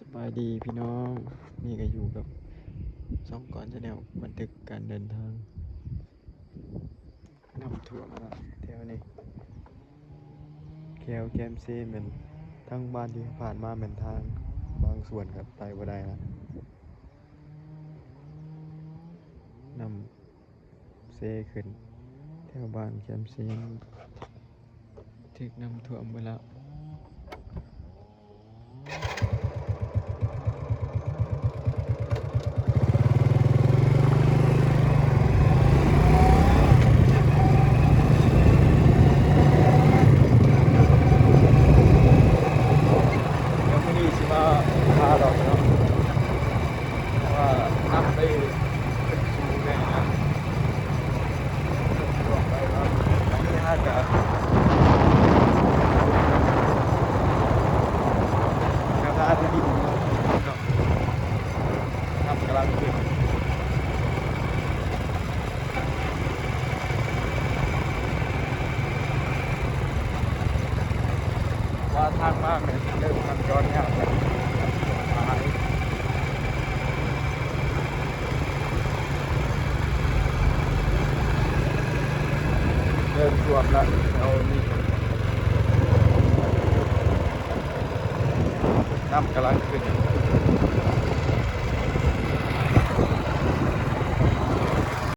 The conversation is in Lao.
ສະບາຍດີພີ່ນ້ອງ ນີ້ກໍຢູ່ກັບຊ່ອງກອນ Channel ບັນທຶກການເດີນທາງ. ນ້ຳຖ້ວມແລ້ວແຖວນີ້ ແຄວແຄມເຊແມ່ນ ທາງບ້ານທີ່ຜ່ານມາແມ່ນທາງ ບາງສ່ວນກໍໄປບໍ່ໄດ້ລະ ນ້ຳເຊຂຶ້ນ ແຖວບ້ານແຄມເຊ ຖືກນ້ຳຖ້ວມເບິດແລ້ວ. ດຽວມື້ນີ້ຊິມາພາເລາະເນາະ ເພາະວ່ານ້ຳໄດ້ຂຶ້ນສູງແນ່ນອນ. ອັນນີ້ຫາກະ ກະພາໄປດິນເນາະ ນ້ຳກຳລັງຂຶ້ນ ວ່າທາງມາແມ່ນເລີ່ມສັນຈອນຍາກແລ້ວ ເລີ່ມຖ້ວມແລ້ວແຖວນີ້ ນ້ຳກຳລັງຂຶ້ນ.